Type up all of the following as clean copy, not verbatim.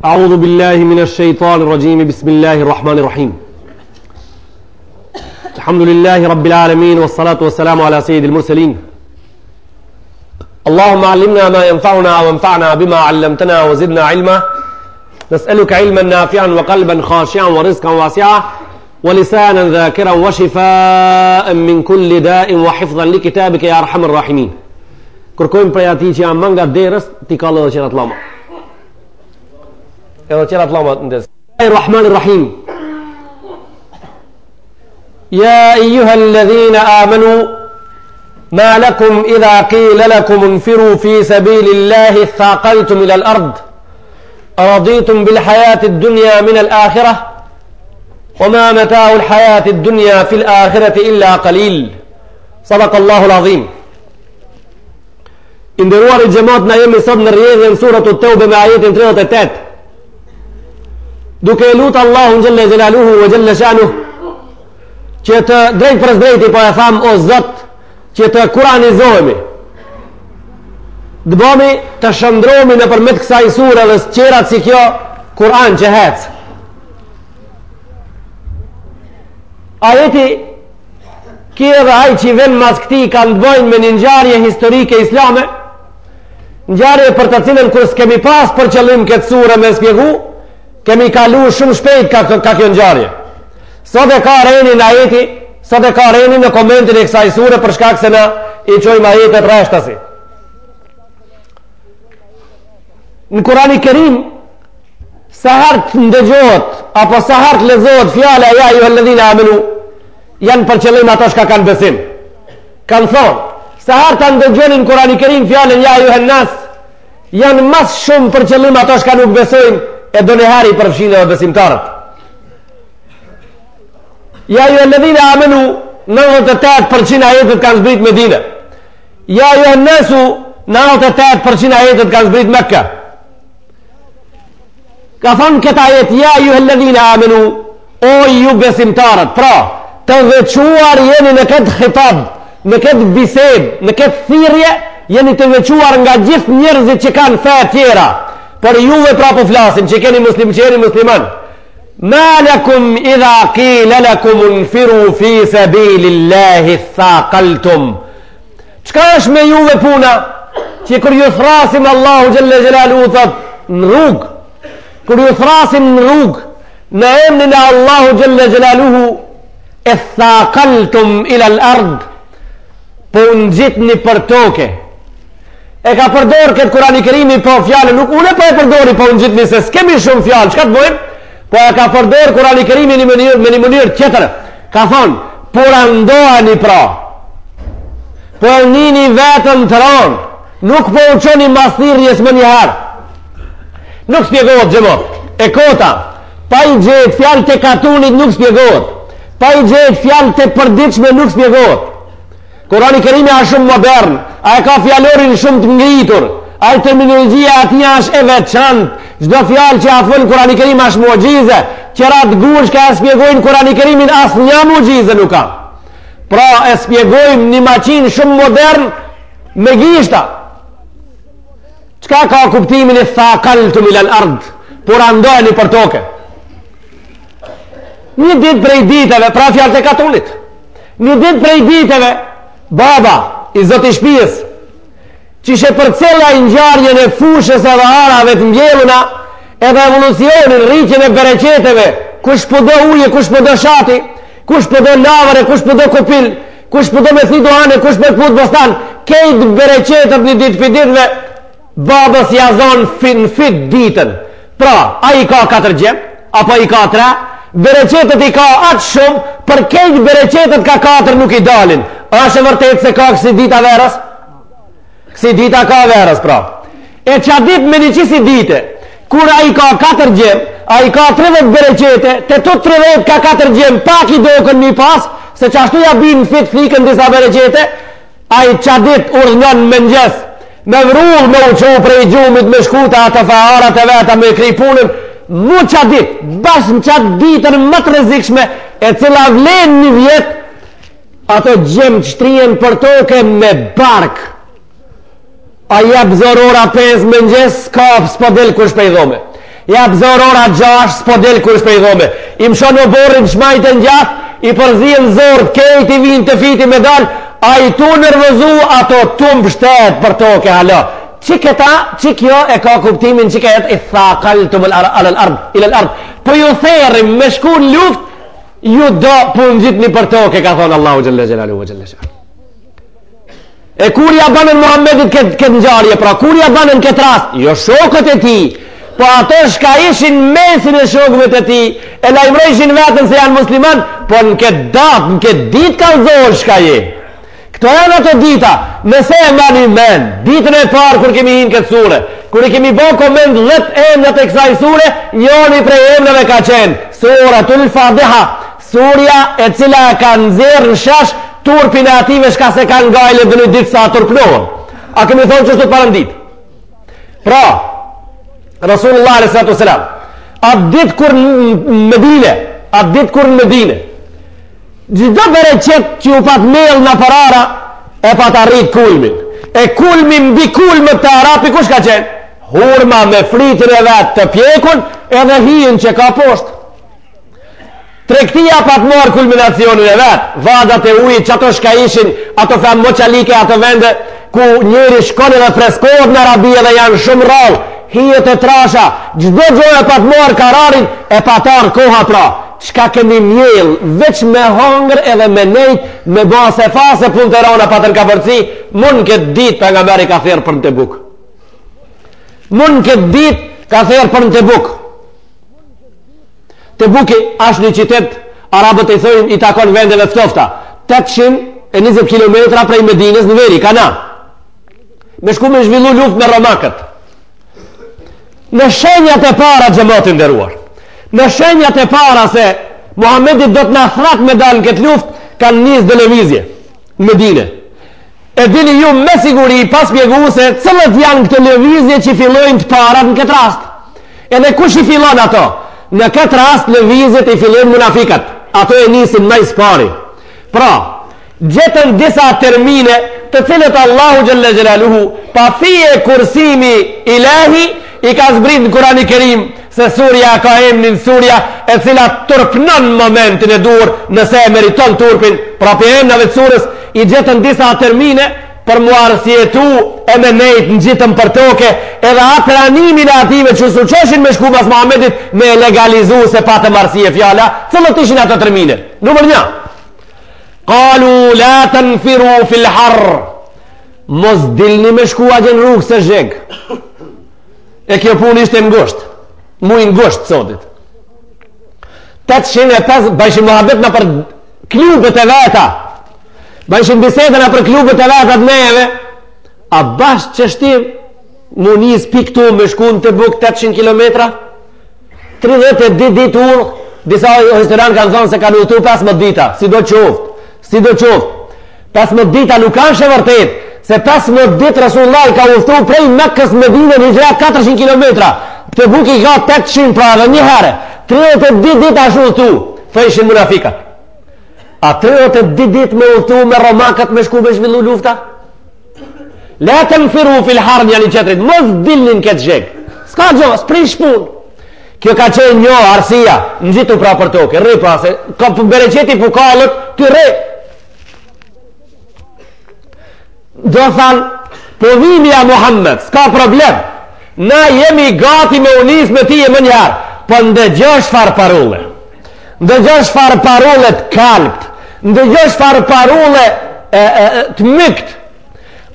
أعوذ بالله من الشيطان الرجيم بسم الله الرحمن الرحيم الحمد لله رب العالمين والصلاة والسلام على سيد المرسلين اللهم علمنا ما ينفعنا وانفعنا بما علمتنا وزدنا علما نسألك علما نافعا وقلبا خاشعا ورزقا واسعا ولسانا ذاكرا وشفاء من كل داء وحفظا لكتابك يا أرحم الراحمين Kërkojmë prej atij që janë manga derës, t'i kallë edhe qerat llama. Edhe qerat llama të ndezë. Rahman Rahim. Ja ejuha alladhina amanu, ma lakum idha qila lakum infiru fi sabilillahi ithaqaltum ila al-ard, raditum bil hayati dunya min al-akhirah, wa ma mata'u al-hayati dunya fil akhirati illa qalil. Sadakallahu al-azim. I nderuari xhemat na jemi sot në rrjedhjen suretu Teube me ajetin 38. Duke e lutë Allahun xhelle xhelaluhu ve xhelle shanuhu që të drejtpërsëdrejti po e tham o Zot që të kuranizohemi. Të bëmi të shndërrohemi nëpërmjet kësaj sure dhe tjerat si kjo Kur'an që hec. Ajeti Ky edhe ai që vjen mas këtij kanë të bëjnë me një ngjarje historike islame, ngjarje për të cilën kur s'kemi pas për qëllim këtë sure me spjegu, kemi kalu shumë shpejt ka, ka kjo ngjarje. Sot e ka renin ajeti, sot e ka renin në komentin e kësaj sure për shkak se na i çojmë ajetet rreshtasi. Në Kurani Kerim, sa herë të ndëgjohet, apo sa herë të lexohet fjala ja ejuhalledhine amenu, janë për qëllim ato shka kanë besim. Kanë thonë, sa herë të ndëgjoni në Kurani Kerim fjalën ja ejuhen nas, janë mas shumë për qëllim ato shka nuk besojnë, e donjëherë i përfshin edhe besimtarët. Ja ejuhalledhine amenu, 98% ajetet kanë zbrit Medine. Ja ejuhen nasu, 98% ajetet kanë zbrit Mekka. Ka thonë këtë ajet, ja ejuhalledhine amenu, o ju besimtarët, pra, të veçuar jeni në këtë khitab, në këtë bisedë, në këtë thirrje, jeni të veçuar nga gjithë njerëzit që kanë fe tjera, por juve pra po flasim, që keni muslim, që jeni musliman. Ma lakum idha qila lakum unfiru fi sabilillahi ithaqaltum. Çka është me juve puna? Që kur ju thrasim Allahu xhelle xhelaluhu thot në rrugë, kur ju thrasim në rrugë, në emnin e Allahu xhelle xhelaluhu ithaqaltum ila al-ard, po u ngjitni për toke. E ka përdor këtë Kurani Kerimi po fjalën, nuk unë po e përdori po u ngjitni se s'kemi shumë fjalë, çka të bëjmë? Po e ka përdor Kurani Kerimi në mënyrë me një mënyrë tjetër. Ka thonë, po randoheni pra. Po e nini veten të ronë. Nuk po u çoni mas thirrjes menjëherë. Nuk spjegohet xhemat. E kota, pa i gjetë fjalët e katunit nuk spjegohet. Pa i gjetë fjalët e përditshme nuk spjegohet. Kurani Kerimi është shumë modern, ai e ka fjalorin shumë të ngritur, ai terminologjia e atij është e veçantë, çdo fjalë që a fol Kurani Kerim është muxhize, qerat gurë çka e spjegojnë Kurani Kerimin asnjë muxhize nuk ka. Pra e spjegojmë një maqinë shumë modern me gishta. Çka ka kuptimin ithaqaltum ilal ard, po randoheni për toke. Një ditë prej ditëve, pra fjalët e katunit, Një ditë prej ditëve, baba i zoti shpijës, qysh e përcjell ai ngjarjen e fushës edhe arave të mbjelluna, edhe evolucionin, rritjen e bereqeteve, kush po do ujë, kush po do shati, kush po do lavër, kush po do kopil, kush po do me thi duhan, kush po kput bostan, kejt bereqetet një ditë prej ditëve, Babës ja zonë fin fit ditën. Pra, ai i ka katër djem, apo i ka tre, bereqetet i ka atë shumë, për kejt bereqetet ka katër nuk i dalin. A është e vërtet se ka kësi dita verës? Kësi dita ka verës, pra. E qat ditë me një qisi dite, kur ai ka katër djem, ai ka 30 bereqete, te të 30 ka katër djem, pak i dokën një pas, se qashtu ja binë fit fikën disa bereqete, Ai qat ditë urdhnon në mëngjes, me vrull me u çu prej gjumit me shku te ato arat e veta me kry punën, mu qat ditë, bash në qat ditën më të rrezikshme, e cila vlen një vjet, ato djem të shtrihen për toke me bark. A jep zor ora 5 mëngjes, s'ka s'po del kush prej dhome. Jap zor ora 6, s'po del kush prej dhome. I mshon oborrin shmajt e n'djath, i përzien zorrët, kejt i vijnë te fyti me dal, ai tu nervozu ato tu mbështet për toke hala. Që këta, që kjo e ka kuptimin që këtë iththaqaltum alal ard, ilal ard. Po ju therrim me shku në luft, ju do po ngjitni për toke, ka thonë Allahu xhelle xhelaluhu xhelle shanuhu. E kur ja banën Muhammedit këtë kët ngjarje, pra kur ja banën këtë rast, jo shokët e tij, po ato shka ishin mesin e shokëve të tij, e lajmërojshin veten se janë musliman, po në këtë datë, në këtë ditë kallzohesh shka je. Këto janë ato dita, nëse e mani men, ditën e parë kur kemi hi në këtë sure, kur i kemi bo koment 10 emnat e kësaj sure, njoni prej emnave ka qenë, suratul Fadiha, surja e cila ka nxjerrë në shesh turpin e ative shka s'e kanë gajle dhe një ditë sa turpnohen. A kemi thonë qështu të parën ditë? Pra, Rasulullah a.s. Atë ditë kur në Medine, atë ditë kur në Medine, Çdo bereqet që u pat mjellë nëpër ara, e pat arrit kulmin. E kulmi mbi kulmet te arapi, kush ka qenë? Hurma me frytin e vet të pjekun, edhe hijen që ka poshtë. Tregtia pat marrë kulminacionin e vet, vadat e ujit, që ato shka ishin, ato femë moçalike, ato vende, ku njeri shkon edhe freskohet në Arabi edhe janë shumë rrallë, hijet e trasha, çdo gjo e pat marrë kararin, e pat ardh koha pra. Çka kemi mjell veç me hangër edhe me nejt me ba sefa se punët e rana patën kapërci mu në këtë ditë pejgamberi ka thirr për në Tebuk mu në këtë ditë ka thirr për në Tebuk Tebuki është një qytet arabët i thojnë i takon vendeve ftofta 820 km prej Medinës në veri, ka na me shku me zhvillu luft me romakët Në shenjat e para xhemat i nderuar. Në shenjat e para se Muhamedi do të na thrat me dalë në këtë luftë, kanë nis do lëvizje në Medine. E dini ju me siguri pa spjegu se cilët janë këto lëvizje që fillojnë të parat në këtë rast. Edhe kush i fillon ato? Në këtë rast lëvizjet i fillojnë munafikat. Ato e nisin ma s'pari. Pra, Gjetën disa termine të cilët Allahu xhelle xhelaluhu pa fije kursimi ilahi i ka zbrit në Kurani Kerim se surja ka emnin surja e cila turpnon momentin e duhur nëse e meriton turpin pra prej emnave të surës i gjetën disa termine për mu arsyetu e me nejt ngjitëm për toke edhe atë ranimin e ative që s'u çojshin me shku mas Muhammedit me legalizu se patëm arsye fjala cilët ishin ato termine numër një Kalu la tenfiru fil harr Mos dilni me shku atje në rrugë se zheg E kjo punë ishte në gusht Mujin gusht sotit 805 Bajshin muhabet nëpër klubet e veta Bajshin biseda nëpër klubet e veta të neve A bash qështi Mu nis pi këtu me shku në Tebuk 800 km 32 ditë udhë, disa historianë kanë thonë se kanë udhëtu 15 dita, sido qoftë, sido qoftë. 15 dita nuk asht e vërtet, se 15 ditë Resulullah ka udhëtu prej Mekës në Medine në hixhret 400 km. Tebuki ka 800 pra edhe një herë. 32 ditë asht udhëtu, thojshin munafikat. A 32 ditë me udhëtu me romakët me shku me zhvillu lufta? La tenfiru fil harr njani qetrit, mos dilni në këtë zheg. S'ka gjo, s'prish punë. Kjo ka qenë një arsija, ngjitu pra për tokë, rri pra, se ka për bereqeti po kallet, ti rri. Do thanë, po vimi ja Muhammed, s'ka problem. Na jemi gati me u nis me ti e menjëherë, po ndëgjo çfarë parulle. Ndëgjo çfarë parulle të kalbt, ndëgjo çfarë parulle e, e, e, të mykt.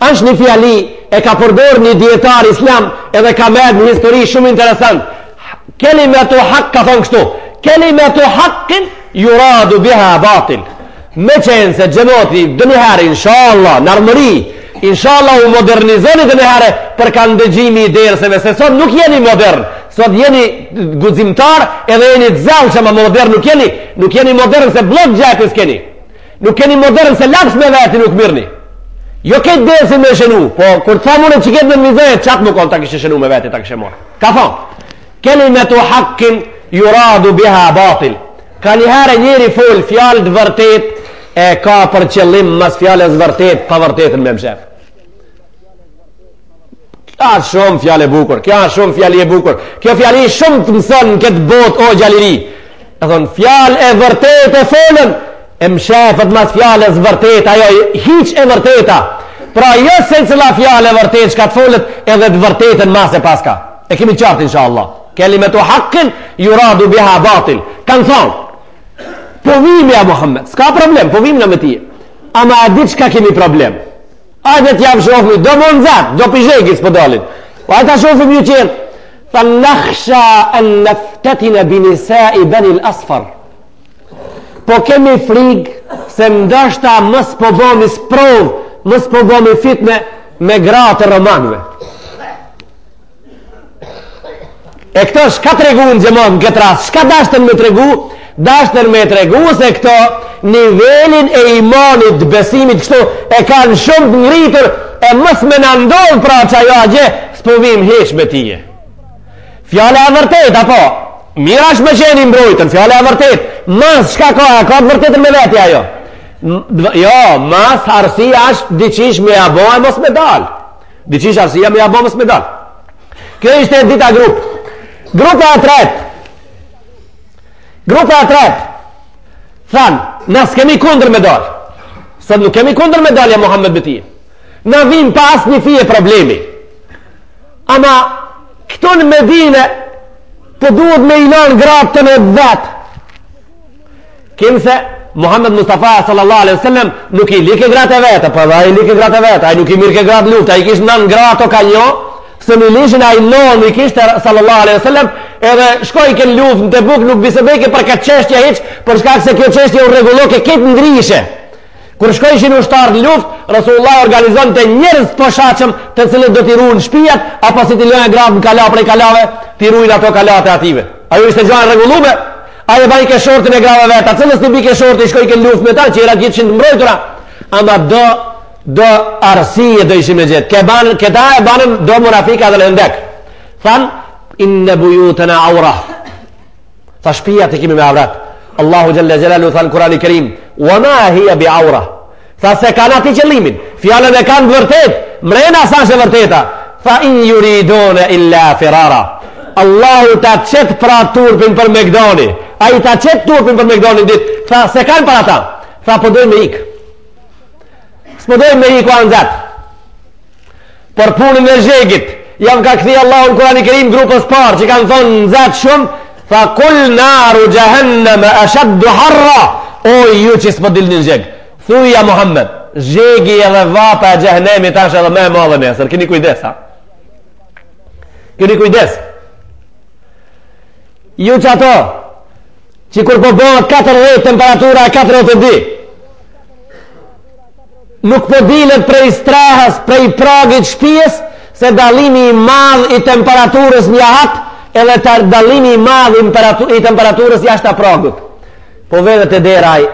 Është një fjali e ka përdor një dijetar islam edhe ka met në histori shumë interesant. Kelimetu hak ka thonë kështu. Kelimetu hakin juradu biha batil. Me qenë se xhemati ndonjëherë, inshallah, në ardhmëri, inshallah u modernizoni ndonjëherë për ka ndëgjimi i derseve, se sot nuk jeni modern, Sot jeni guximtar edhe jeni të zellshëm, ama modern nuk jeni, nuk jeni modern se bllok xhepi s'keni. Nuk keni modern se laps me veti nuk mirrni. Jo këtë dersin me shënu, po kur të tham unë që këtë nënvizoj, qatë më konë ta kishe shënu me veti, ta kishe marrë. Ka thonë, kelimetu hakkin juradu biha batil. Ka njëherë njeri fol fjalë të vërtet, e ka për qëllim mas fjalës vërtet, pavërtetën me mshef. Kjo është shumë fjalë e bukur, kjo është shumë fjali e bukur. Kjo fjali shumë të mëson në këtë botë o djalë i ri. E thonë fjalë e vërtetë e folën, e mshefet mas fjalës vërtetë, ajo hiç e vërteta. Pra jo secila fjalë e vërtetë çka të folet edhe të vërtetën mas e paska. E kemi qartë inshallah. Kelimetu hakkin juradu biha batil. Kanë thonë, po vim ja Muhammed, s'ka problem, po vim na me ty. Ama a di çka kemi problem? Ajde t'jav shofmi, do më nëzat, do pi zhegit s'po dalin. Po ajde ta shofim ju qenë. Tha nakhsha en neftetine bi nisai benil asfar. Po kemi frigë se ndoshta mos po bomi sprovë, mos po bomi fitne me gratë e romanëve. E këto shka tregun xhemat në këtë rast? Shka dashtën me tregu? Dashtën me tregu se këto nivelin e imanit të besimit kështu e kanë shumë të ngritur e mos me na ndodhë pra qajo atje, s'po vim hiç me tije. Fjala e vërtet, apo? Mirë është me qenë i mbrojtën, fjala e vërtet. Mas shka ka, a ka të vërtetën me veti ajo? Jo, mas arsija është diqysh me ja bo e mos me dalë. Diqysh arsija me ja bo mos me dalë. Kjo ishte e dyta grup. Grupa e tretë. Grupa e tretë. Thanë, na s'kemi kundër me dalë. Sot nuk kemi kundër me dalë ja Muhammed me ty. Na vim pa asnjë fije problemi. Ama, këtu në Medine, po duhet me i lanë gratë të me vetë. Kinse Muhammed Mustafa sallallahu alaihi wasallam nuk i like gratë e veta, po edhe ai like gratë e veta, ai nuk i mirrke gratë n'luftë, ai kish nan gratë o ka njo, se në lishin ai non i kishte sallallahu alaihi wasallam, edhe shkojke në luftë në Tebuk nuk bisedojke për këtë çështje hiç, për shkak se kjo çështje u rregulloke krejt ndryshe. Kur shkojshin ushtarët në luftë, Resulullah organizonte njerëz të posaçëm, të cilët do t'i ruajnë shtëpiat apo si t'i lënë gratë në kala prej kalave, t'i ruajnë ato kalat e atyve. Ajo ishte gjë e rregulluar. Ai e bajke shortin e grave veta, cilës t'i bike shorti, shkojke në luftë me ta, qera gjithë të mbrojtura. Ama do, do arsye do ishim me gjetë. Ke ban, këta e banën do munafika dhe në hendek. Thanë, inne bujutena aura. Tha shpijat e kemi me avrat. Allahu Xhelle Xhelaluhu tha në Kurani Kerim, wa ma hija bi aura. Tha s'e kanë atë qëllimin, fjalën e kanë të vërtet, mrena s'asht e vërteta. Tha in juridune illa firara. Allahu ta qet pra turpin për Megdoni. Ai ta qet turpin për Megdonin ditë. Tha s'e kanë për ata. Tha po dojnë me ikë. S'po dojnë me ikë o anzat. Për punën e zhegit, jam ka kthy Allahu në Kurani Kerim grupës parë që kanë thonë nxehtë shumë, tha kul naru xhehenneme esheddu harra, o ju që s'po dilni në zheg. Thuj ja Muhammed, zhegi edhe vapa e xhehenemit asht edhe më e madhe nesër, keni kujdes, ha? Keni kujdes. Ju që ato, që kur po bëhet 40 temperatura e 42, Nuk po dilet prej strehës, prej pragit shpijes, se dallimi i madh i temperaturës në jahat, edhe të dallimi i madh i temperaturës jashtë pragut. Po vete te dera ai.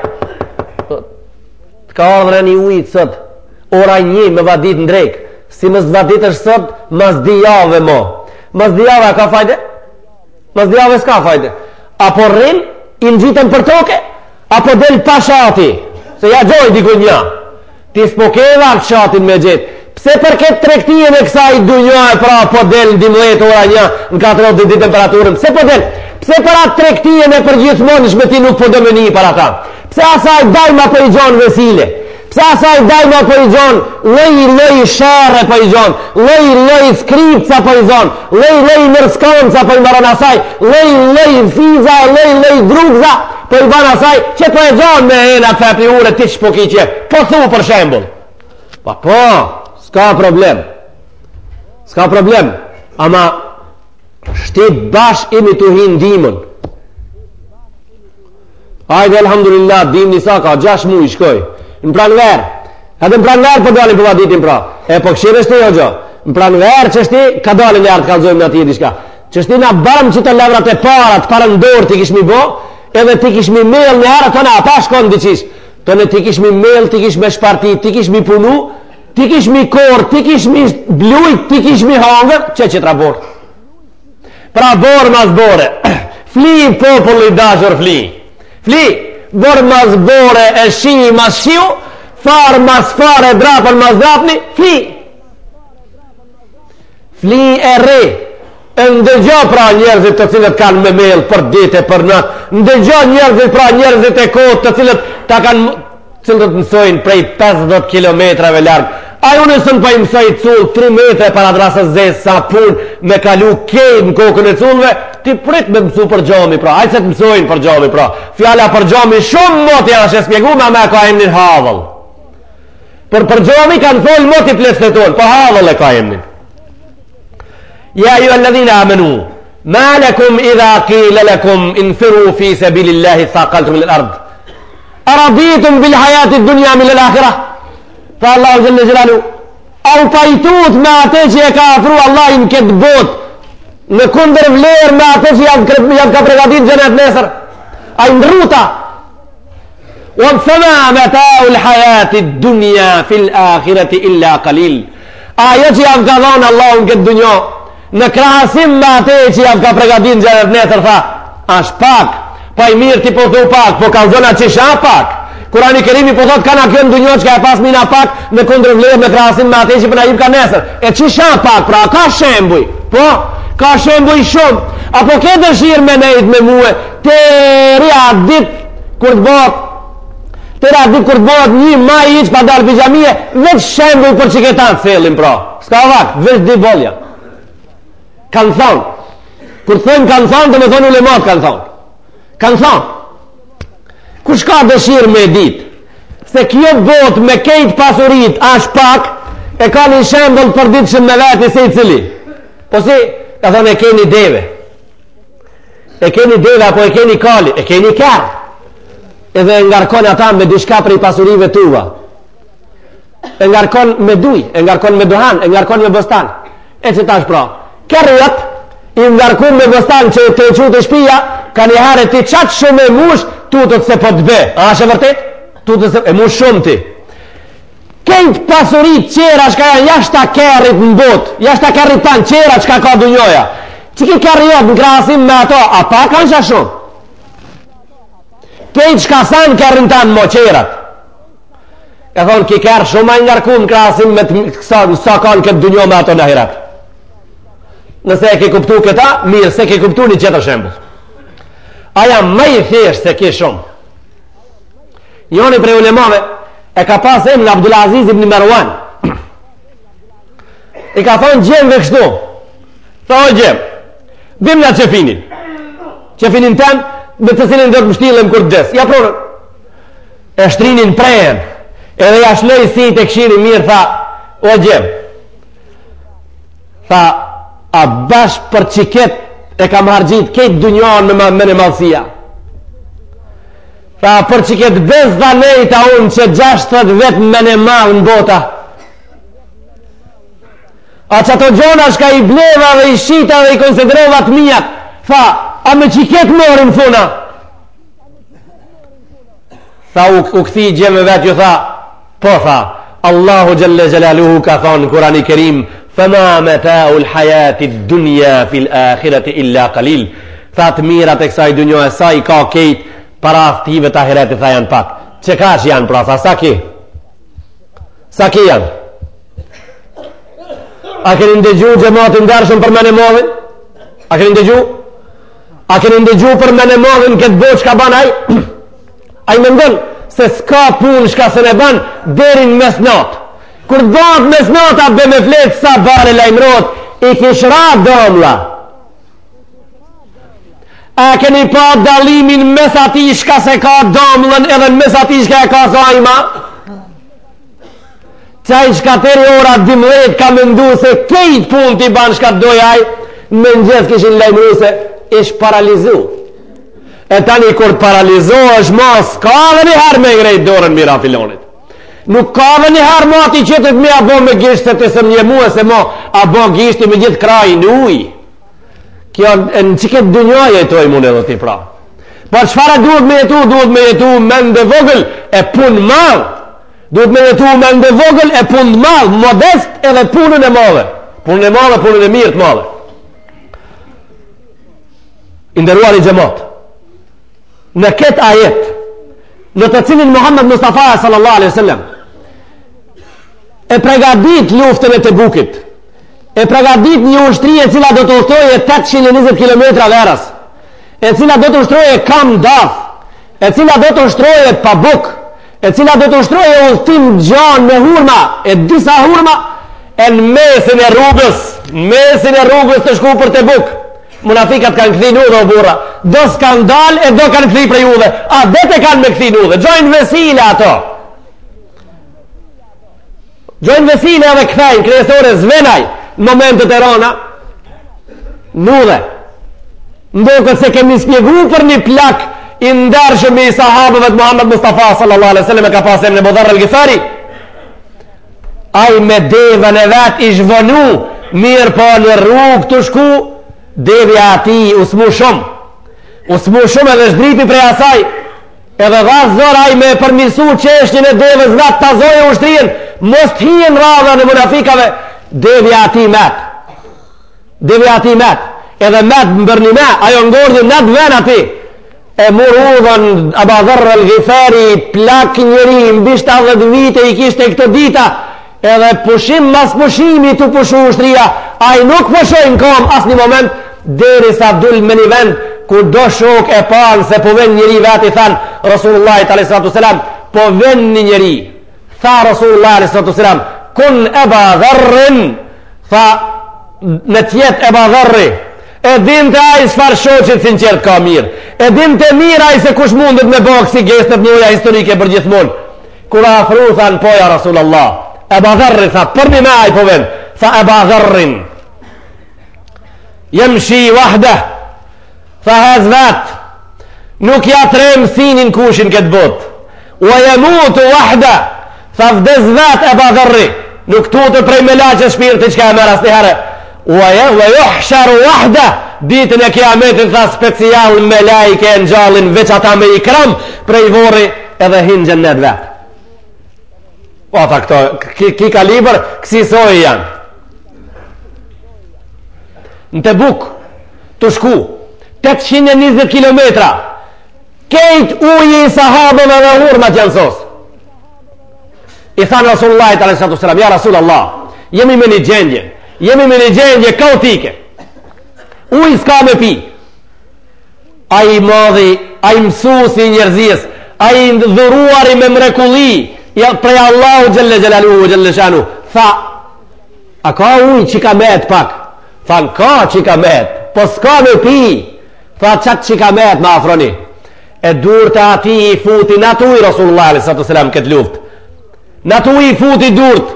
Të ka ardhë reni ujit sot, ora një me vadit në drekë, si mos të vaditësh sot, mas dy jave mo. Mas dy jave a ka fajde? Mas dy jave s'ka fajde. A po rrin, i ngjitën për toke, Apo del pa shati, se ja gjoj diku një. Ti s'po ke vakt shatin me gjetë. Pse për këtë tregtinë e kësaj dunjaje pra po del në 12 ora një në 42 temperaturën? Pse po del? Pse për atë tregtinë e përgjithmonshme ti nuk po do me ni për ata? Pse asaj dajma po i gjon vesile? Pse asaj dajma po i gjon lloj lloj sherre po i gjon, lloj lloj skripca po i gjon, lloj lloj mërskonca po i maron asaj, lloj lloj fiza, lloj lloj drugza po i ban asaj që po e gjon me ena të fepi ure ti që po ki qef. Po thu për shembull. Po po, s'ka problem. S'ka problem. Ama shti bash imi tu hi n'dimën. Ajde, elhamdulillah, dimni sa ka, 6 muj shkoj. Në pranverë, edhe në pranverë po dalim po vaditim pra. E po këshirë është jo gjo. Në pranverë qështi, ka dalin e artë kallzojmë në atje diçka. Qështi na barëm që të levrat e para, të parën dorë t'i kishmi bo, edhe t'i kishmi mel një herë, tonë ata shkon diqish. Tonë t'i kishmi mel, t'i kishmi shparti, t'i kishmi punu, t'i kishmi korr, t'i kishmi blujt, t'i kishmi hangër, që që borë. Pra borë mas bore, fli populli dashur fli. Fli, borë mas bore e shi mas shiu, farë mas fare drapën mas drapni, fli. Fli e rri, e ndëgjo pra njerëzit të cilët kanë me mell për ditë e për natë, ndëgjo njerëzit pra njerëzit e kotë të cilët ta kanë cilët të mësojnë prej 50 kilometrave larg. Ai unë s'un po i mësoj cull 3 metre para drasës zezë sa punë me kalu kejt në kokën e cullve, ti prit me mësu për xhami pra, hajt se të mësojnë për xhami pra. Fjala për xhami shumë moti është e spjegume, ama e ka emnin havëll. Për për xhami kanë folë moti pleqtë tonë, po havëll e ka emnin. Ja ejjuhalledhine amenu, ma lekum idha kile lekum infiru fi sebilillahi ithakaltum ilel ard. A raditum bil hajati dunja minel akhira. Tha Allahu xhelle xhelaluhu, a u pajtut me atë që e ka afru Allahu në këtë botë, në kundërvlerë me atë që jav, jav ka pregatit xhenet nesër. A i ndrruta, Wa fema metaul hajati dunja fil ahireti illa kalil. Ajo që jav ka dhonë Allahu në këtë dunja, në krahasim me atë që jav ka pregatit në xhenet nesër, tha, ashtë pak, pa i mirë ti po thu pak, po kallzona qysh a pak. Kurani Kerimi po thot kana kjo në dunja që ka e pas mina pak në kundërvlerë në krahasim me atë që po na jip ka nesër. E qysh a pak, pra ka shembuj, po, ka shembuj shumë. Apo ke dëshirë me nejt me mue, Teri atë ditë kur të bëhet Teri atë ditë kur të bëhet një maj hiç pa dalë pi xhamie, veç shembuj për qiketa të sellim pra. S'ka vakt, veç dy bolja. Kanë thonë, kur të thojmë kanë thonë, domethonë ulemat kanë thonë. Kanë thonë, kush ka dëshirë me ditë, se kjo botë me kejt pasurit ashtë pak, e ka një shembull përditshëm me veti secili. Po si, ka thonë e keni deve. E keni deve apo e keni kali, e keni kerr. Edhe e ngarkon ata me diçka prej pasurive tuva. E ngarkon me duj, e ngarkon me duhan, e ngarkon me bostan. E që tash pra, kerri jot, i ngarkun me bostan që të e çu te shpia, ka një herë ti qaq shumë e mush, tutet se po të be. A është e vërtet? Tutet se e mush shumë ti. Kejt pasurit qera çka janë jashta kerrit në botë, jashta kerrit tanë qera çka ka dunjoja. Qiky kerri jot në krahasim me ato, a pak kanë a shumë? Kejt çka s'anë n'kerrin tanë mo qerat. E thonë, ky kerr shumë a i ngarku në krahasim me të sa, sa ka në këtë dunjo me ato në ahiret. Nëse e ke kuptu këta, mirë, s'e ke kuptu një qetër shembull. A jam më i thjeshtë se ke shumë. Njoni prej ulemave e ka pas emrin Abdulaziz ibn Marwan. I ka thonë djemve kështu. Tha o djem, bimna qefinin. Qefinin tem me të cilin do të mshtillem kur të des. Ja pronën. E shtrinin prehen. Edhe ja shloj sytë e kshiri mirë, tha, o djem. Tha, a bash për qiket e kam harxhit kejt dunjanë me menemadhësia. Tha, për qiket besë dha nejta unë që 60 vjet menemadh në bota. A qato gjona shka i bleva dhe i shita dhe i konsiderova të mijat, tha, a me qiket morin funa? Tha, u, u kthi djemve vet, ju tha, po tha, Allahu Xhelle Xhelaluhu ka thonë në Kurani Kerim, fema metaul hajati dunja fil ahireti illa kalil. Tha të mirat e kësaj dunjoje sa i ka kejt, para atyve të ahiretit tha janë pak. Që kaq janë pra, tha, sa ki? Sa ki janë? A keni ndëgju xhemat i ndershëm për menemadhin? A keni ndëgju? A keni ndëgju për menemadhin këtë botë çka ban ai? Ai mendon se s'ka punë shka s'e ban deri në mesnatë. Kur të bëhet mesnata be me flet sa bare lajmërohet, i kish ra domla. A keni pa dallimin mes atij shka s'e ka domllën edhe mes atij shka e ka sajma? Qaj shka teri ora 12 ka mendu se kejt punë t'i ban shka të dojë ai, në mëngjes kishin lajmëru se ish paralizu. E tani kur të paralizohesh ma, s'ka dhe një herë me ngrejt dorën mira filonit. Nuk ka dhe një herë ma ti qëtët me a bo me gisht se të së mje mua se mo, a bo gishti me gjithë krajnë në ujë. Kjo në qiket dynja jetojmë unë edhe ti pra. Po çfarë duhet me jetu? Duhet me jetu mend e vogël e punë madh. Duhet me jetu mend e vogël e punë madh, modest edhe punën e madhe. Punën e madhe, punën e mirë të madhe. I nderuari xhemat. Në këtë ajet, në të cilin Muhammed Mustafa sallallahu alaihi sallam e pregadit luftën e Tebukit, E pregadit një ushtri e cila do të udhëtojë 820 km verës, e cila do të ushtroje kam dath, e cila do të ushtroje pa bukë, e cila do të ushtroje udhëtim gjanë me hurma, e disa hurma, e në mesin e rrugës, në mesin e rrugës tu shku për Tebuk. Munafikat kanë kthy në udhë o burra, do s'kanë dalë e do kanë kthy prej udhe, adet e kanë me kthy në udhë, gjojnë vesile ato. Gjojnë vesile edhe kthejnë, kryesore zvenaj, në momentet e rona, në udhe. M'doket se kemi spjegu për një plak i ndershëm i sahabëve të Muhammed Mustafa sallallahu alaihi sallam e ka pas emnin Ebu Dherr el Gifari. Ai me devën e vet ish vonu, mirëpo në rrugë tu shku, devja e atij u smu shumë. U smu shumë edhe zhdripi prej asaj, Edhe dha zor ai me përmirësu çështjen e devës vet ta zoje ushtrinë, mos të hijen n'radhën e munafikave, devja atij met. Devja atij met. Edhe met në bërnime, ajo ngordhi në atë ven aty. E mur udhën Aba Dherr el Gifari, plak njeri, mbi 70 vite i kishte këto dita, Edhe pushim mas pushimi tu pushu ushtria, ai nuk pushoi në kom asnjë moment, derisa dul me një vend, ku do shok e panë se po ven njeri vetë i thanë, Rasulullahit a.s. po ven një njeri, tha Rasulullah a.s. kun Eba Dherrin, tha le t'jetë Eba Dherri, e dinte ai çfarë shoqit sinqert ka mirë, e dinte mirë ai se kush mundet me bo kësi geste të njoja historike për gjithmonë, Kur u afru, thanë, po ja Rasul Allah. Eba Dherri, tha, përnime ai po ven. Tha, Eba Dherrin. Jemshi wahdeh. Tha, hec vet. Nuk ja trem synin kushi n'këtë botë. Ue jemutu wahdeh. Tha, vdes vet Eba Dherri. Nuk tutet prej melaqes shpirti çka e merr asnjëherë. Ue juhsheru wahdeh. Ditën e kiametit tha special melajke e ngjallin veç ata me ikram prej vorri edhe hin xhennet vet. Po ata këto, ki, ki kalibër, kësi soji janë. Në Tebuk, tu shku, 820 km, kejt uji i sahabëve dhe hurmat janë sos. I thanë Rasulullahit a.s. Ja Rasul Allah, jemi me një gjendje, jemi me një gjendje kaotike. Ujë s'ka me pi. Ai i madhi, ai mësusi i njerëzisë, ai i dhuruari me mrekulli, ja, prej Allahu xhelle xhelaluhu xhelle shanuhu, tha, a ka ujë që ka met pak? Thanë, ka që ka met, po s'ka me pi. Tha, qatë që ka met, ma afroni. E durt e atij i futi në atë ujë Rasulullah a.s. këtë luftë. Në atë ujë i futi durt,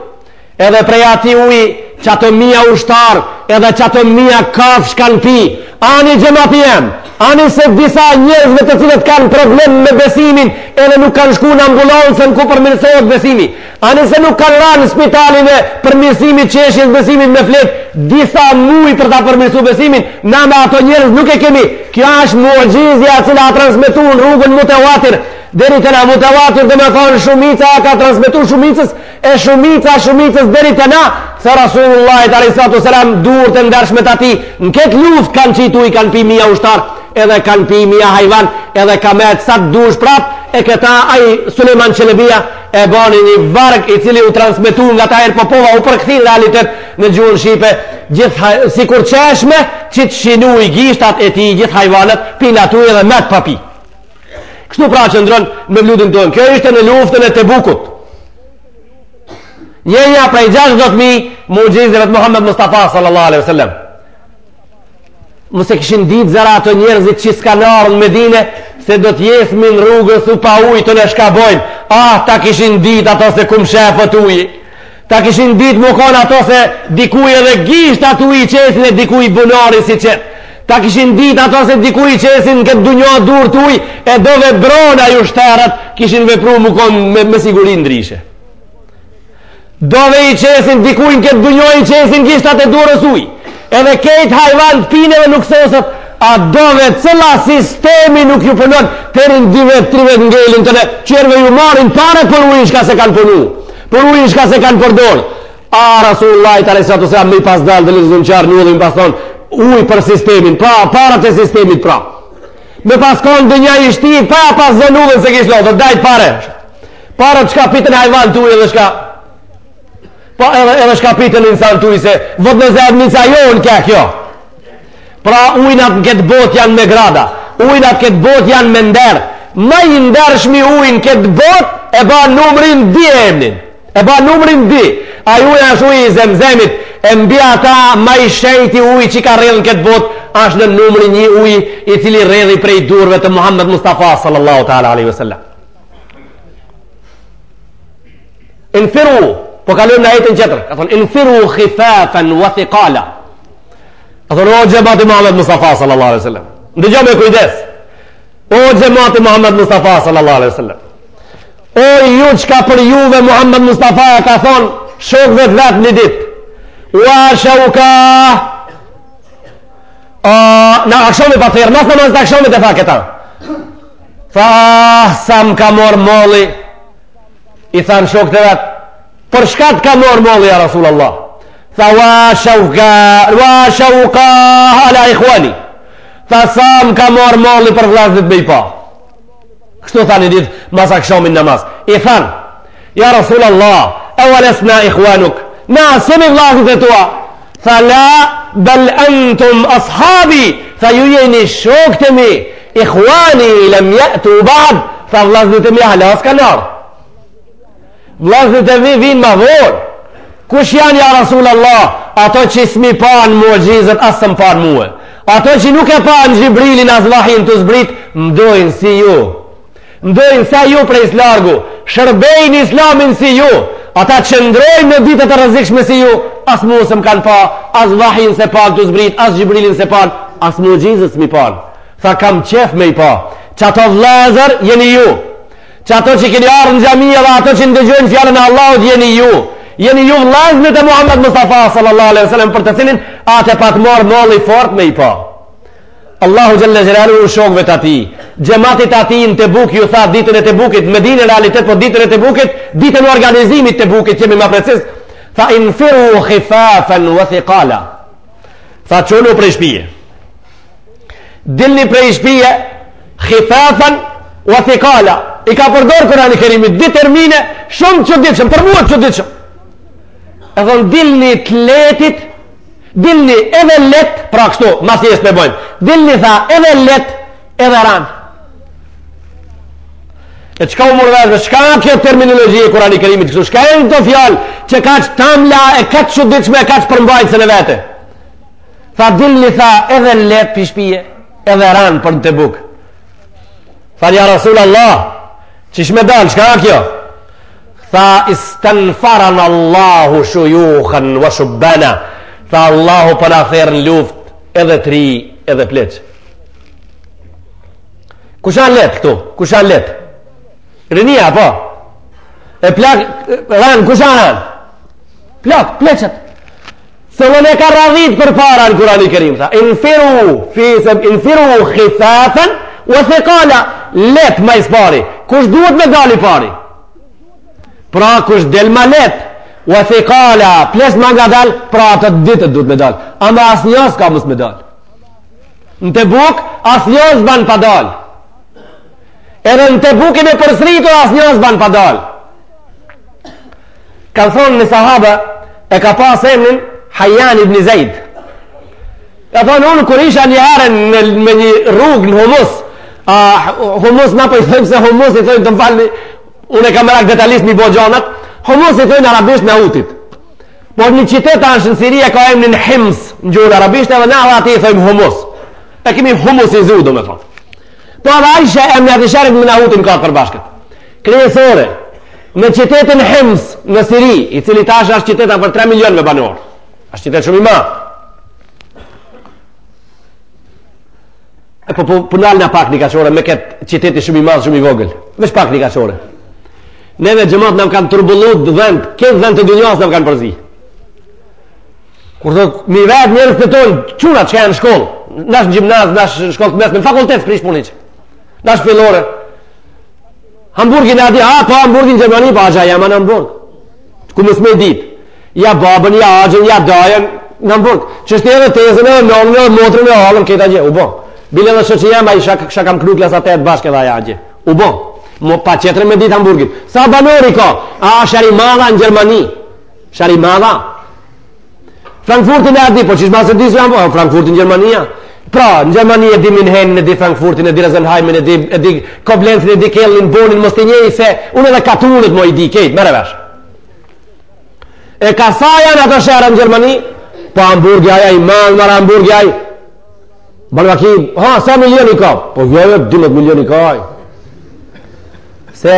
edhe prej atij uji qato mija ushtar, edhe qato mija kafsh kanë pi. Ani xhemati jem, ani se disa njerëzve të cilët kanë problem me besimin, edhe nuk kanë shku në ambulancën ku përmirësohet besimi. Ani se nuk kanë ra në spitalin e përmirësimit çështjes besimit me flet disa muj për ta përmirësu besimin, na me ato njerëz nuk e kemi. Kjo është muxhizja e cila a transmetu në rrugën mutewatir. Deri te na mutewatir domethonë shumica a ka transmetu shumicës, e shumica shumicës deri te na, se Rasulullahit a.s. durt e ndershme të atij, në këtë luftë kanë qitë ujë, kanë pi mija ushtar, edhe kanë pi mija hajvan, edhe ka met sa të dush prap, e këta ai Sulejman Çelebia e bani një varg i cili u transmetu nga Tahir Popova, u përkthi në realitet në gjuhën shqipe, gjithë sikur çeshme, qitshin ujë gishtat e tij gjithë hajvanët, pinë aty edhe met pa pi. Kështu pra qëndron në mevludin tonë. Kjo ishte në luftën e Tebukut. Njëja prej 60.000 muxhizeve të Muhammed Mustafa sallallahu alaihi wasallam. Mos e kishin ditë zara ato njerëzit që s'kanë ardhë në Medine se do të jesmi në rrugës u pa ujë të në shka bojnë. Ah, ta kishin ditë ato se ku mshefet uji. Ta kishin ditë me konë ato se dikuj edhe gishtat ujë i qesin e dikuj bunari s'i qet. Ta kishin ditë ato se dikuj i qesin në këtë dunja durt ujë e dove brona ju shteret kishin vepru me konë me, me siguri ndryshe. Dove i qesin dikuj në këtë dunja i qesin gishtat e dorës ujë. Edhe kejt hajvanët pinë edhe nuk soset, a dove cëlla sistemi nuk ju punon, teri në dy vetë, tri vetë ngelin të ne, qerve ju marrin pare për ujin shka s'e kanë punu, për ujin shka s'e kanë përdorë. A Rasulullahit a.s. me i pas dalë dhe lëzëm qarë në udhë, pas thonë, ujë për sistemin, pra, parat e sistemit, pra. Me pas konë dynja i shti, pa pas zënë udhën se kish lodhë, dajt pare. Paret çka pitën hajvanët ujë dhe shka. Po edhe, edhe shkapitën insan tuj se vot në zajednica jonë kja kjo. Pra ujnat në këtë botë janë me grada, ujnat në këtë botë janë me nder. Ma i ndershmi ujë në këtë botë e ba numrin dy emnin. E ba numrin dy. Ai ujë është uji i Zemzemit, e mbi ata ma i shejti ujë që ka rrjedh në këtë botë është në numrin një ujë i cili rrjedhi prej durve të Muhammed Mustafa sallallahu ta'ala alaihi wasallam. Infiru, po kalojmë në ajetin tjetër, ka thonë infiru khifafen wa thiqala. Ka thonë o xhemati Muhammed Mustafa sallallahu alaihi wasallam. Ndëgjo me kujdes. O xhemati Muhammed Mustafa sallallahu alaihi wasallam. O ju çka për juve Muhammed Mustafa e ka thonë shokëve të vet një ditë. Wa shauka A, në akshami pa thirrë, mas namazit akshamit e tha këta. Tha, ah, sa më ka marrë molli, i thanë shokët e vet, për çka të ka marrë molli, ja Rasul Allah? Tha, wa shauka, wa shauka, ala ikhwani. Tha, sa më ka marrë molli për vllaznit me i pa. Kështu tha një ditë, mas akshamit namaz. I thanë, ja Rasul Allah, e wa lesna ikhwanuk, na s'jemi vllaznit e tua. Tha la, bel entum ashabi, tha ju jeni shokët e mi, ikhwani lem jetu ba'd, tha vllaznit e mi hala s'kanë ardhë. Vllaznit e mi vinë ma vonë. Kush janë ja Rasul Allah? Ato që s'mi panë muxhizet, as s'më panë mue. Ato që nuk e panë Xhibrilin as vahjin tu zbrit, m'dojnë si ju. M'dojnë sa ju prej s'largu. Shërbejnë islamin si ju. Ata qëndrojnë në ditët e rrezikshme si ju, as mu s'më kanë pa, as vahjin s'e panë tu zbrit, as Xhibrilin s'e panë, as muxhizet s'mi panë. Tha kam qef me i pa. Qato vllezër jeni ju. Qato që keni ardhë në xhami edhe ato që ndëgjojnë fjalën e Allahut jeni ju. Jeni ju vllaznit e Muhammed Mustafa sallallahu alaihi wasallam për të cilin atë e pat marrë molli fort me i pa. Allahu xhelle xhelaluhu shokëve të atij, xhematit të atij në Tebuk ju tha ditën e Tebukit, në Medinë në realitet po ditën e Tebukit, ditën e organizimit të Tebukit, jemi ma preciz, tha infiru khifafen wa thiqala. Tha çonu prej shpije. Dilni prej shpije khifafen wa thikala. I ka përdor Kurani Kerimi dy termine shumë të çuditshëm, për mua të çuditshëm. E thon dilni të letit, dilni edhe let, pra kështu, ma thjesht me bojmë. Dilni tha edhe let, edhe ran. E çka u mor vesh, çka kjo terminologji e Kurani Kerimit kështu? Çka janë këto fjalë që kaq tamla e kaq çuditshme e kaq përmbajtëse në vete? Tha dilni tha edhe let pi shpije, edhe ran për në Tebuk. Tha ja Rasul Allah, qysh me dal, çka kjo? Tha istenfarana Allahu shujuhan wa shubbana. Tha Allahu po na thërret në luft edhe t'ri edhe pleq. Kush a let këtu? Kush a let? Rinia, po? E plak, ran, kush a ran? Plak, pleqët. Se dhe e ka radhit përpara në Kurani Kerim, tha, infiru, fisem, infiru khifafen, wa thikala, let ma i pari, kush duhet me dal i pari? Pra, kush del ma let, wa thikala, pleqt ma ngadal, pra ato të dytët duhet me dal. Ama asnjë s'ka mos me dal. Në Tebuk, asnjë s'ban pa dal. Edhe në Tebukin e përsëritur, asnjë s'ban pa dal. Kanë thonë një sahaba e ka pas emnin Hajan ibn Zaid. Ka thonë unë kur isha një herë në, me një rrugë në Humus, a, Humus na po i thojmë se Humus i thojmë të më falni, unë e kam merak detalisht mi bo gjanat, Humus i thojnë arabisht Nahutit. Por një qytet është në Siri e ka emnin Hims në gjuhën arabisht edhe na edhe aty i thojmë Humus. E kemi humusizu, do me thonë. Po edhe ai she emni atij sherit me Nahutin ka të përbashkët. Kryesore, në qytetin Hims në Siri, i cili tash është qytet afër 3 milion me banorë. Është qytet shumë i madh. E po po, po nalna pak një kaqore me këtë qyteti shumë i madh, shumë i vogël. Veç pak një kaqore. Neve xhemat na kanë turbullu dhent, këtë dhent të dynjas na kanë përzi. Kur do mi vet njerëz të tonë, çuna që janë në shkollë, nash në gjimnaz, nash në shkollë të mesme, në fakultet s'prish punë hiç. Nash fillore. Hamburgin e di, a po Hamburgin në Gjermani, po axha jam në Hamburg. Ku mos me dit. Ja babën, ja axhën, ja dajën në Hamburg. Çështë edhe tezën, edhe nonën, edhe motrën, edhe hallën, këta gjë, u bë. Bile edhe shoqi jam ai shak shak kam kru klasa 8 bashkë edhe ajo gjë. U bë. Mo pa tjetër me dit Hamburgin. Sa banori ka? A është i madh në Gjermani? Sher i madh a. Frankfurtin e di, po qysh ma s'e di se jam, po, Frankfurtin në Gjermania. Pra, në Gjermani e di Minhenin, e di Frankfurtin, e di Rosenheimin, e di, e di Koblencin, e di Kelnin, Bonin, mos të njej se unë edhe katunët mo i di, kejt, merre vesh. E ka sa janë ato shere në Gjermani? Po Hamburgi aj, i madh, marë Hamburgi aj. Ban vaki, ha, sa milion i ka? Po jo, jo, 12 milion i ka aj. Se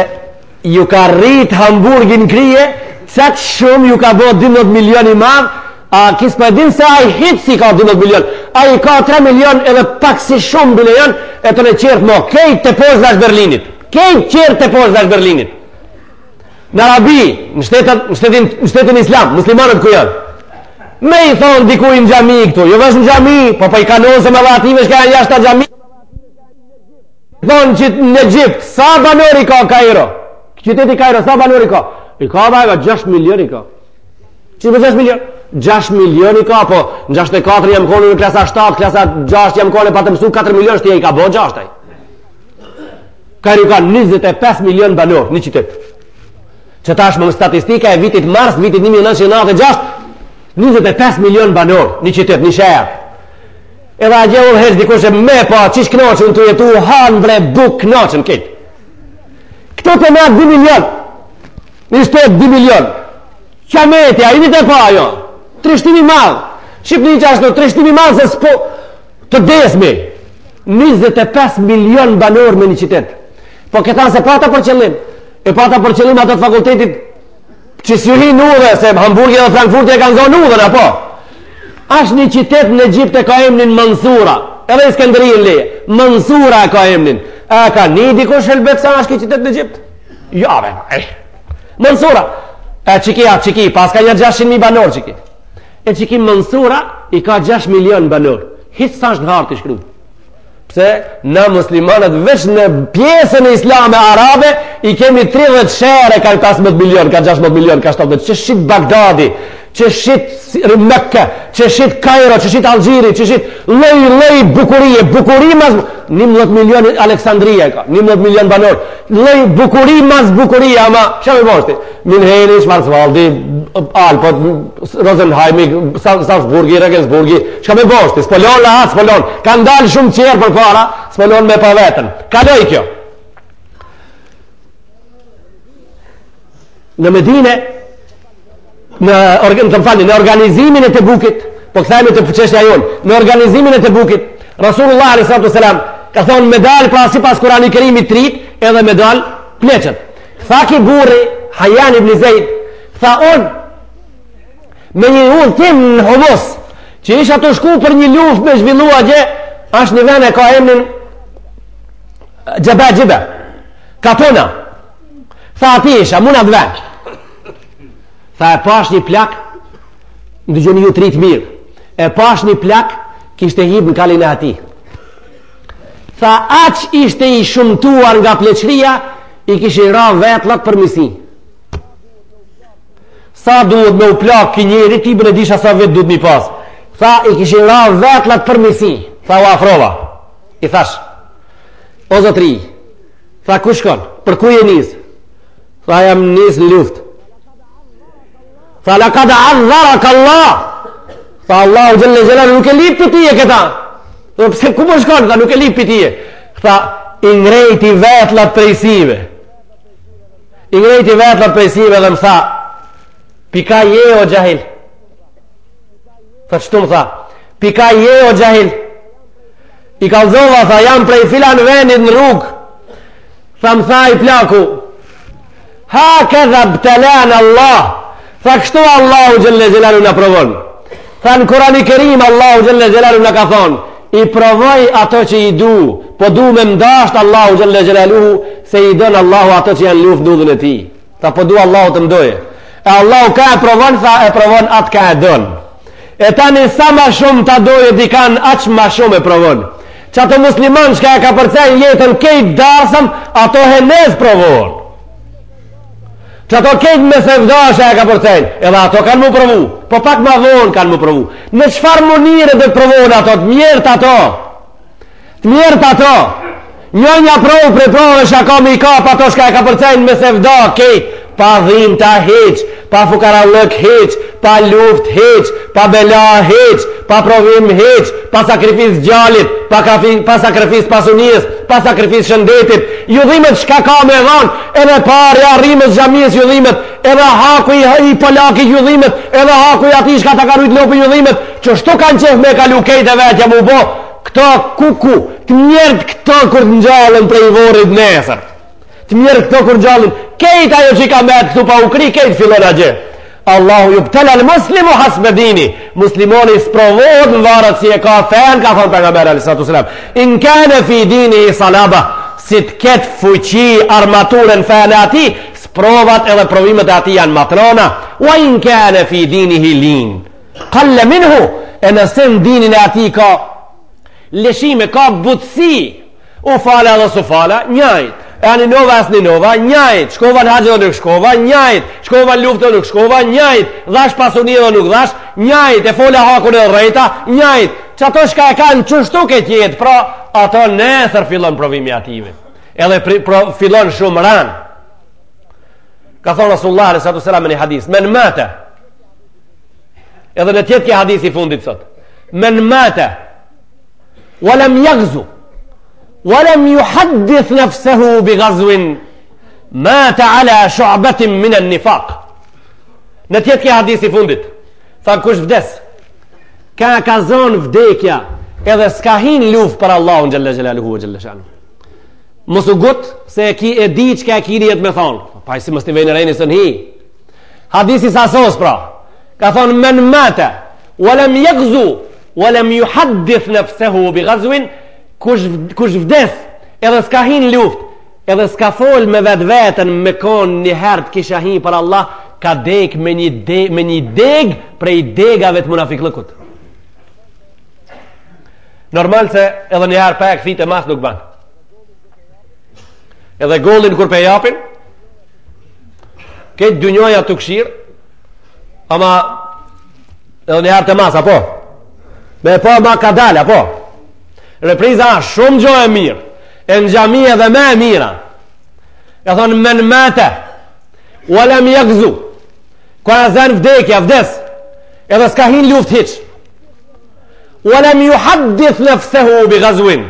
ju ka rrit Hamburgi në krye, qaq shumë ju ka bo 12 milion i madh, a ky s'po e din se ai hiç s'i ka 12 milion, ai ka 3 milion edhe pak si shumë bile janë, e të në qertë mo, kejt të poshtë dash Berlinit, kejt qertë të poshtë dash Berlinit. Në Arabi, në shtetin, në shtetin, në shtetin islam, muslimanët ku janë? Me i thonë dikuj në xhami këtu, jo veç në xhami, po po i kanosëm edhe atyve shka janë jashtë xhami. Thonë që në Egjipt, sa banor i ka Kairo? Qyteti Kairo, sa banor i ka? I ka bajva, 6 milion i ka. Që për 6 milion? 6 milion i ka, po në 64 jam konë në klasa 7, klasa 6 jam konë pa të mësu 4 milion, shti i ka bo 6 aj. Kairo ka 25 milion banor një qytet. Që tashmë në statistika e vitit mars, vitit 1996, 25 milion banor një qytet, një sheher. Edhe atje udhëheq dikush e me pa, qysh knaqen tu jetu, hanë bre bukë knaqen kejt. Këtu te na 2 milion, një shtet 2 milion. Qameti, a jeni te pa ajo? Trishtim i madh. Shqipni që ashtu, trishtim i madh se s'po të desmi. 25 milion banor me një qytet. Po këta s'e pata për qëllim. E pata për qëllim ato të fakultetit Që s'ju hi n'udhë, se Hamburgi dhe Frankfurti e kanë zonë udhën, apo? Ashtë një qytet në Egjipt e ka emnin Mansura, edhe Iskenderinë leje, Mansura e ka emnin. A ka ni dikush helbet sa është ky qytet në Egjipt? Ja, be, eh. Mansura, e qiki, a qiki, pas ka një 600.000 banor qiki. E qiki Mansura i ka 6 milion banor. Hiç s'është në hartë i shkru. Pse na muslimanët veç në pjesën e islame arabe i kemi 30 shere kanë 15 milion, ka 16 milion, ka 17, që shit Bagdadi, që shit Mekka, që shit Kairo, që shit Algjiri, që shit lloj lloj bukurie, bukuri mas 11 milion Aleksandria ka, 11 milion banor, lloj bukuri mas bukurie, ama çfarë më boshti? Minheni, Schwarzwaldi, Alpët, Rosenheimi, Salzburgi, Regensburgi, çka me boshti, s'po lon rahat, s'po lon. Kanë dalë shumë tjerë përpara, s'po lon me pa veten. Kaloi kjo. Në Medine, në, organ, të më falni, në organizimin e Tebukit, po kthehemi te çështja jonë, në organizimin e Tebukit, Rasulullah a.s. ka thonë me dalë pra sipas Kurani Kerimit t'rit, edhe me dalë pleqët. Tha ki burri, Hajan ibn Zejd, tha unë, me një udhëtim në Humus, që isha tu shku për një luftë me zhvillu atje, është një ven e ka emnin Xhebaxhibe, Katuna, tha aty isha, mu n'atë ven. Tha e pash një plak, ndëgjoni ju t'rit mirë, e pash një plak, kishte hip në kalin e atij. Tha aq ishte i shumtuar nga pleqëria, i kishin ra vetllat përmi sy. Sa duhet me u plak ky njeri, ti bre disha sa vetë duhet mi pas. Tha i kishin ra vetllat përmi sy. Tha u afrova. I thash, o zotri, tha ku shkon, për ku je nis? Tha jam nis në luftë. Tha lekad adharaka Allah. Tha Allahu xhelle xhelaluhu nuk e lyp pi teje këta. Tha pse ku po shkon? Tha nuk e lyp pi teje. Tha i ngrejti vetllat prej syve. I ngrejti vetllat prej syve dhe më tha Pi ka je o xhahil. Tha qështu më tha Pi ka je o xhahil. I kallzova tha jam prej filan venit në rrugë. Tha më tha ai plaku Hakedha btelana Allah Tha kështu Allahu xhelle xhelaluhu na provon Tha në Kurani Kerim Allahu xhelle xhelaluhu na ka thonë I provoj ato që i du Po du me m'dasht Allahu xhelle xhelaluhu Se i don Allahu ato që janë luftë në udhën e tij Tha po du Allahu të m'doje E Allahu ka e provon Tha e provon atë ka e don E tani sa ma shumë ta doje dikan, aq ma shumë e provon. Qato musliman çka e kapërcejnë jetën kejt darsëm, ato henez provohen. Qato kejt me sevda që e kapërcejnë, edhe ato kanë m'u provu, po pak ma vonë kanë m'u provu. Në çfarë mënyre do të provohen ato, të mjerët ato, të mjerët ato, Njonja provë prej provave që ka me i kap ato çka e kapërcejnë me sevda kejt. pa dhimta hiç, pa fukarallëk hiç, pa luft hiç, pa bela hiç, pa provim hiç, pa sakrificë djalit, pa, kafi, pa sakrificë pasunisë, pa sakrificë shëndetit, ju dhimet çka ka me dhonë, edhe parja rrymës xhamisë ju dhimet, edhe haku i, i polakit ju dhimet, edhe haku i atij çka ta ka rujt lopën ju dhimet, qështu kanë qef me kalu kejt e vetja mu bo, këto kuku, të mjerët këto kur të ngjallen prej vorrit nesër. Të mjerët këto kur ngjallen, kejt ajo që i ka met këtu pa u kry, kejt fillon atje. Allahu jubtelal muslimu hasbe dini. Muslimoni sprovohet në varet si e ka fenë, ka thonë pejgamberi alejhi salatu selam. In kane fi dinihi salaba, si të ketë fuqi armature në fenë e atij, sprovat edhe provimet e atij janë ma t'rona. Wa in kane fi dinihi lin. Kalle minhu, e nëse në dinin e atij ka lëshime, ka butësi, u fala dhe s'u fala, njajt. E aninova e s'aninova, njajt. Shkova në haxh dhe nuk shkova, njajt. Shkova në luftë dhe nuk shkova, njajt. Dhash pasuni dhe nuk dhash, njajt. E fola hakun e rrejta, njajt. Qato shka e kanë qështu këtë jetë, pra ato nesër fillon provimi atyve. Edhe pri, pro, fillon shumë ranë. Ka thonë Rasulullah alejhi selam në një hadis, men mate, Edhe le t'jetë ky hadisi i fundit sot. Men mate, wa lem jagzu, wa lem juhaddith nefsehu bi gazwin, mate ala shu'betin minen nifak. Le t'jetë ky hadisi i fundit. Tha kush vdes, ka ka zonë vdekja, edhe s'ka hi n'luftë për Allahun xhelle xhelaluhu xhelle shanuhu. Mos u gut se e ki e di çka e ki nijet me thonë. Pa si mos t'i vejnë reni së hi. Hadisi sa sos pra. Ka thonë men mate, wa lem jagzu, wa lem juhaddith nefsehu bi gazwin, kush, kush vdes, edhe s'ka hi në luft, edhe s'ka fol me vetveten me kon një herë të kisha hi për Allah, ka dek me një, de, me një deg prej degave të munafikllëkut. Normal se edhe një herë pa e kthy te mas nuk ban. Edhe golin kur pe japin, Krejt dynjaja tu kshyrë, ama edhe një herë te mas, apo? Me e pa ma kadal, apo? Repriza është shumë gjo e mirë, e në xhami edhe me e mira. Ka thonë, men mate, wa lem jagzu, ka e zen vdekja, vdes, edhe s'ka hi n'luftë hiç. Wa lem juhaddith nefsehu bi gazwin,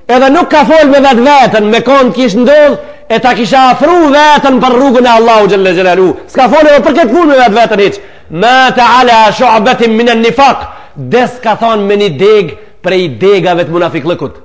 Edhe nuk ka fol me vetveten, me kon kish ndodh e ta kisha afru veten për rrugën e Allahu xhelle xhelaluhu. S'ka fol edhe për këtë punë me vetveten hiç. Mate ala shu'batin min an-nifaq. Des ka thon me një deg prej degave të munafikllëkut.